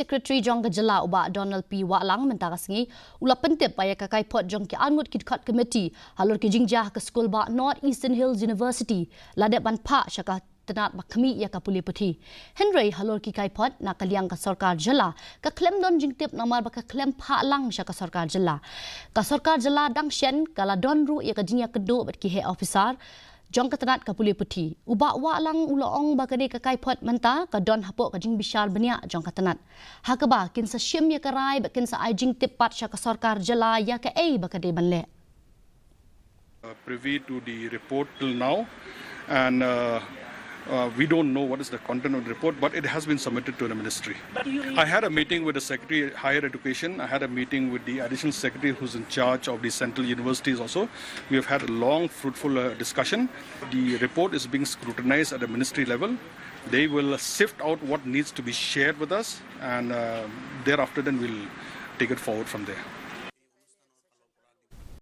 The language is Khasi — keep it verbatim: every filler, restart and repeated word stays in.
Secretary jong ka jylla u Bah Donald P Wahlang mynta ka sngi u la pyntip ba ïa ka kaiphod jong ki arngut ki dkhot committee halor ki jingjia ha ka skul ba North Eastern Hills University la dep ban phah sha ka tnat ba khmih ïa ka pule puthi. Hynrei halor ki kaiphod na ka liang ka sorkar jylla ka khlem don jingtip namar ba ka khlem phah lang sha ka sorkar jylla. Ka sorkar jylla dang shen ka la don ruh ïa ka jingïakynduh bad ki heh officer jong ka tnat ka pule puthi. U Bah Wahlang u la ong ba kane ka kaiphod mynta ka don hapoh ka jingbishar bniah jong ka tnat, ha kaba kin sa shim ïa ka rai bad kin sa ai jingtip pat sha ka sorkar jylla ïa kaei ba ka dei ban leh. Uh, privy to the report till now, and uh, uh, we don't know what is the content of the report, but it has been submitted to the ministry. I had a meeting with the Secretary of Higher Education. I had a meeting with the Additional Secretary who's in charge of the Central Universities also. We have had a long, fruitful uh, discussion. The report is being scrutinized at the ministry level. They will sift out what needs to be shared with us, and uh, thereafter then we'll take it forward from there.